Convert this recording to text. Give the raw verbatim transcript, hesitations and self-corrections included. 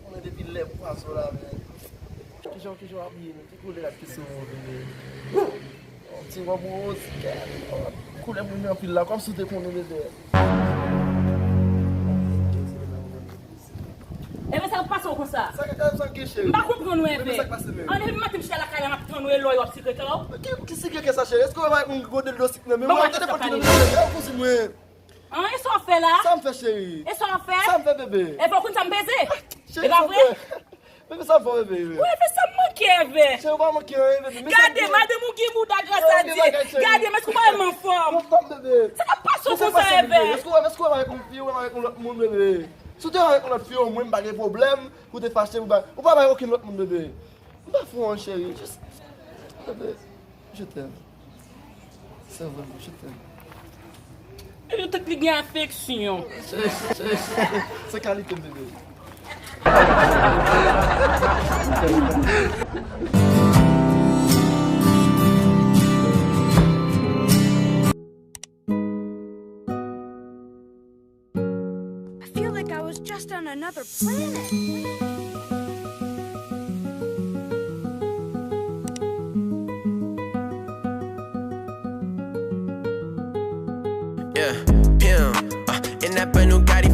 Konnen depi lè pwason la, men. Kijan, kijan w abiye, men? Ki koulè rad ki sou ou, bebe? Yon ti wòb woz, kè, koulè moun yo anpil la, kòmsi w te konnen, bebe. Ebyen, sa k ap pase w konsa? Sa k ap pase w, cheri? M pa konprann ou, Eve. Sa k ap pase, men? An, depi maten m chita lakay la, m ap tann ou, e lò yo ap sikre kè w. Ki, ki sikre kè sa, cheri? Èske w pa wè yon gode dlo sik nan men w? Ban mwen telefòn ki nan men w, cheri. Ou kouzin mwen. An, e sa w fè la? Sa m fè, cheri? E sa w fè? Sa m fè, bebe? Eve, ou konn sa m peze? E pa vre? Bebe, sa m fè, bebe? Ou, Eve, sa m manke, Eve? Cheri, ou pa manke anyen, bebe. Gade, madanm ou gen bouda grasa Dye. Gade, men èske w pa wè m anfòm? Anfòm, bebe. Sa k ap pase w konsa, Eve? Èske w, èske w pa wè yon fi, ou pa wè yon lòt moun, bebe? Si w te wè yon lòt fi, omwen m pa gen pwoblèm, ou te fache, ou pa, ou pa wè okenn lòt moun, bebe. M pa fou, an, cheri. Just, bebe, je t'aime. C'est vraiment, je t'aime. Yo tank li gen afeksyon. Se, se, se, se kalite m, bebe. I feel like I was just on another planet. Yeah, pimp, uh, in that brand new Gotti